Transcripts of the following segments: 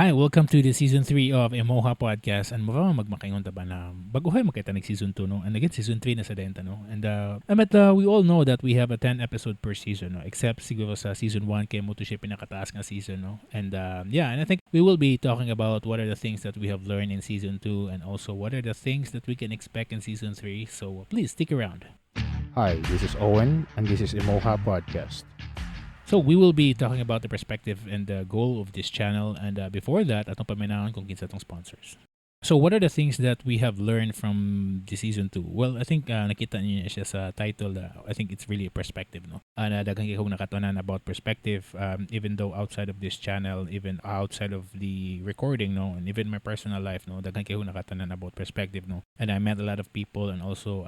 Hi, welcome to the season 3 of Emoha Podcast. And mo magmakaingon ta ba na baguhay makita nag season 2, no? And again, season 3 na sa denta, no? And but we all know that we have a 10 episode per season, no? Except siguro sa season 1 kay mao to siya pinakataas nga season, no? And yeah, and I think we will be talking about what are the things that we have learned in season 2 and also what are the things that we can expect in season 3. So please stick around. Hi, this is Owen, and this is Emoha Podcast. So we will be talking about the perspective and the goal of this channel. And before that, atong paminawon kung kinsa atong sponsors. So what are the things that we have learned from the season 2? Well, I think nakita niyo siya sa title. I think it's really a perspective, no? Na daghan kay kong nakatunan about perspective, even though outside of this channel, even outside of the recording, no, and even my personal life, no, daghan kay kong nakatunan about perspective, no. And I met a lot of people and also,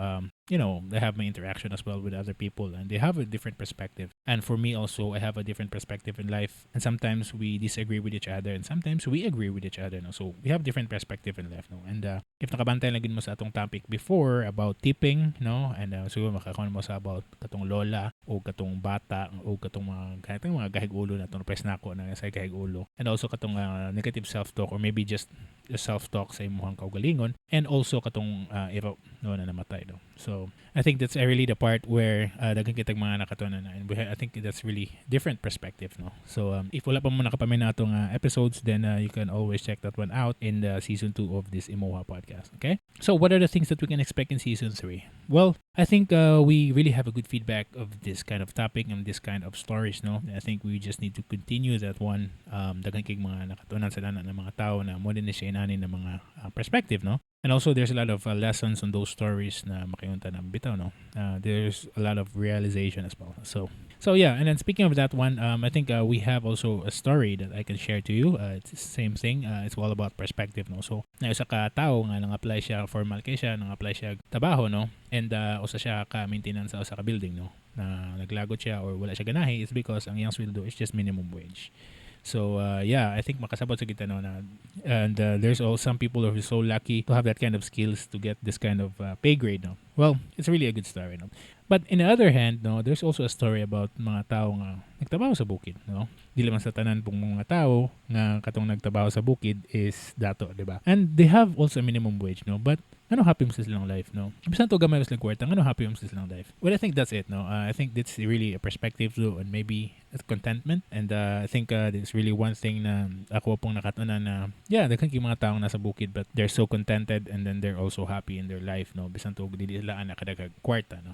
they have my interaction as well with other people and they have a different perspective. And for me also, I have a different perspective in life. And sometimes we disagree with each other and sometimes we agree with each other, no? So we have different perspective in life, no? And if nakabantay lang gid mo sa atong topic before about tipping, no? And siguro makakuha mo sa about katong lola o katong bata o katong mga katong mga gahig ulo na atong press nako na sa gahig ulo. And also katong negative self-talk or maybe just the self-talk sa imong kaugalingon and also katong iro, no, na namatay, no? So I think that's really the part where daghan kitag mga nakatunan na and I think that's really different perspective, no? So if wala pa mo nakapaminaw atong episodes, then you can always check that one out in the season 2 of this Emoha Podcast, okay? So what are the things that we can expect in season 3? Well, I think we really have a good feedback of this kind of topic and this kind of stories, no? I think we just need to continue that one. Daghan kay mga nakatunan sa dana ng mga tao na mo din na siya inani ng mga perspective, no? And also there's a lot of lessons on those stories na makaingon ta na bitaw, no? There's a lot of realization as well. So yeah, and then speaking of that one, I think we have also a story that I can share to you. It's the same thing. It's all about perspective, no? So, na usa ka tawo nga nang-apply siya, formal kay siya, nang-apply siya trabaho, no? And usa siya ka maintenance sa usa ka building, no? Na naglagot siya or wala siya ganahi is because ang iyang sweldo is just minimum wage. So yeah, I think makasabot sa kita, no, na and there's also some people who are so lucky to have that kind of skills to get this kind of pay grade, no. Well, it's really a good story, no. But in the other hand, no, there's also a story about mga tao nga nagtrabaho sa bukid, no. Dili man sa tanan pong mga tao nga katong nagtrabaho sa bukid is dato, di ba? And they have also a minimum wage, no. But ano, happy mo sa silang life, no? Bisan to gamay mo silang kwarta, ano, happy mo sa silang life? Well, I think that's it, no? I think that's really a perspective though, and maybe a contentment. And I think there's really one thing na ako pong nakatunan na, yeah, daghan kay mga taong nasa bukid but they're so contented and then they're also happy in their life, no? Bisan to dili sila ana kadagag kwarta, no?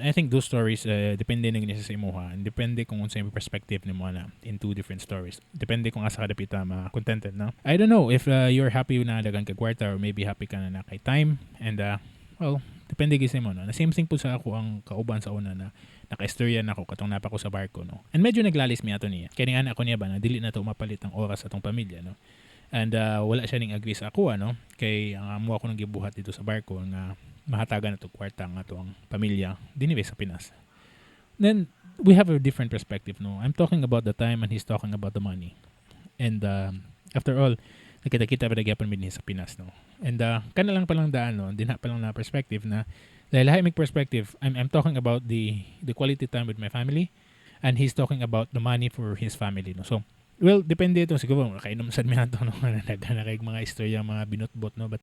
I think those stories, depende na gini sa imuha and depende kung unsa imong perspective nimo na in two different stories. Depende kung asa ka dapita ma-contented, no? I don't know if you're happy na daghan kag kwarta or maybe happy ka na kay time and well, depende gyud sa imo, no? The same thing po sa ako ang kauban sa una na nakaistorya na ako katong napa ko sa barko, no? And medyo naglalis mi ato niya. Kaya nga ako niya ba na dili na to mapalit ang oras sa atong pamilya, no? And wala siya ning agree sa ako, ano, kay ang amo ako nang gibuhat dito sa barko nga mahatagan na to kwarta nga to ang pamilya dinhi sa Pinas. Then we have a different perspective, no? I'm talking about the time and he's talking about the money. And after all, nakita-kita pa gyapon mi sa Pinas, no? And kana lang palang daan, no? Dinha pa lang na perspective na dahil lahi perspective, I'm talking about the quality time with my family and he's talking about the money for his family, no? So well, depende ito. Siguro, makainom sad mi ato, no? Nagana kay mga istorya, mga binutbot, no? But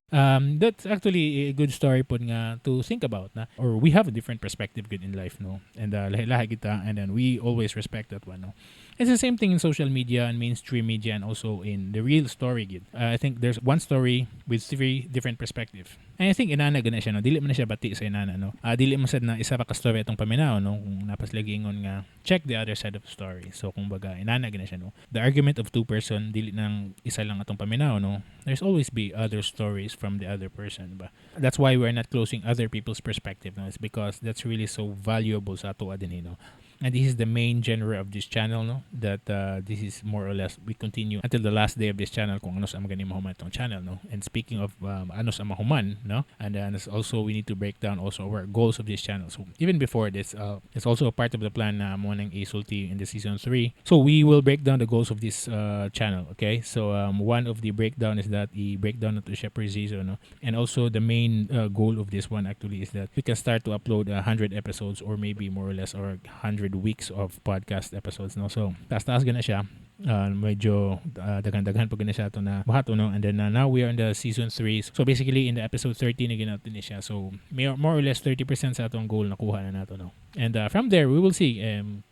that's actually a good story pod nga to think about, na? Or we have a different perspective good in life, no? And lahi-lahi kita, and then we always respect that one, no? It's the same thing in social media and mainstream media and also in the real story, gid. I think there's one story with three different perspective. And I think inana gana siya, no? Dili man na siya bati sa inana, no? Dili mo sad na isa pa ka story atong paminaw, no? Kung napas lagi ingon nga check the other side of the story. So kung baga inana gana siya, no? The argument of two person, dili nang isa lang atong paminaw, no? There's always be other stories from the other person ba. That's why we're not closing other people's perspective, no? It's because that's really so valuable sa ato din, no? And this is the main genre of this channel, no, that this is more or less we continue until the last day of this channel kung ano sa magani mahuman itong channel, no? And speaking of ano sa mahuman, no, and then also we need to break down also our goals of this channel. So even before this, it's also a part of the plan na mo nang isulti in the season 3. So we will break down the goals of this channel, okay? So one of the breakdown is that i-breakdown na to siya per season, no? And also the main goal of this one actually is that we can start to upload 100 episodes or maybe more or less or 100 weeks of podcast episodes, no? So taas-taas gana siya. Medyo daghan-daghan pa gani siya ato na buhaton, no? And then now we are in the season 3. So basically, in the episode 13 na ginato ni siya. So may, more or less 30% sa atong goal nakuha na nato, no? And from there, we will see,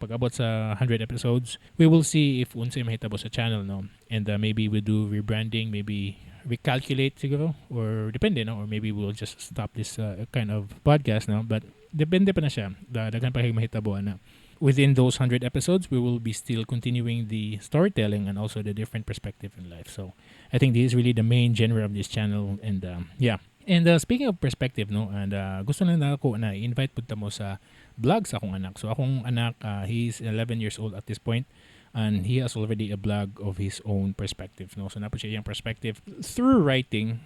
pag-abot sa 100 episodes, we will see if unsay mahitabo sa channel, no? And maybe we do rebranding, maybe recalculate siguro, or depende, no? Or maybe we'll just stop this kind of podcast, no? But depende pa na siya. Daghan pa kay mahitabo ana. Within those 100 episodes, we will be still continuing the storytelling and also the different perspective in life. So I think this is really the main genre of this channel. And yeah. And speaking of perspective, no, and gusto lang nako na invite pud mo sa blog sa akong anak. So akong anak, he's 11 years old at this point, and he has already a blog of his own perspective, no? So naa pod siya iyang perspective through writing.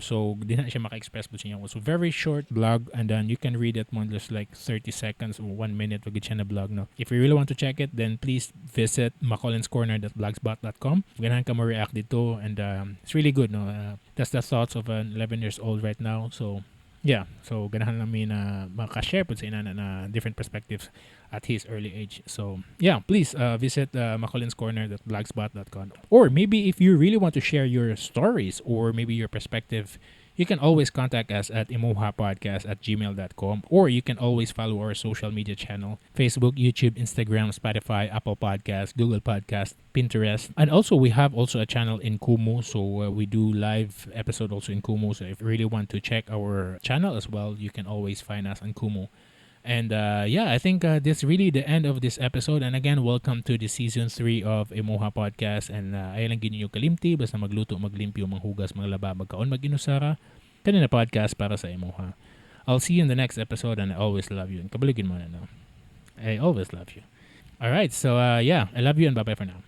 So di na siya maka-express po siya. So very short blog, and then you can read it more just like 30 seconds or 1 minute wag siya na blog, no? If you really want to check it, then please visit macolinscorner.blogspot.com. Ganahan ka mo react dito, and it's really good, no? That's the thoughts of an 11 years old right now. So yeah, so ganahan lang mi na maka-share po sa inana na different perspectives at his early age. So yeah, please visit macolinscorner.blogspot.com. Or maybe if you really want to share your stories or maybe your perspective, you can always contact us at imohapodcast@gmail.com, or you can always follow our social media channel: Facebook, YouTube, Instagram, Spotify, Apple Podcast, Google Podcast, Pinterest. And also we have also a channel in Kumu. So we do live episode also in Kumu. So if you really want to check our channel as well, you can always find us on Kumu. And yeah, I think this really the end of this episode. And again, welcome to the season 3 of Imoha Podcast. And ayaw lang ninyo kalimti, basta magluto, maglimpyo, manghugas, maglaba, magkaon, mag-inusara. Kani na podcast para sa Imoha. I'll see you in the next episode, and I always love you. And kabalo gyud mo na, no? I always love you. All right, so yeah, I love you and bye-bye for now.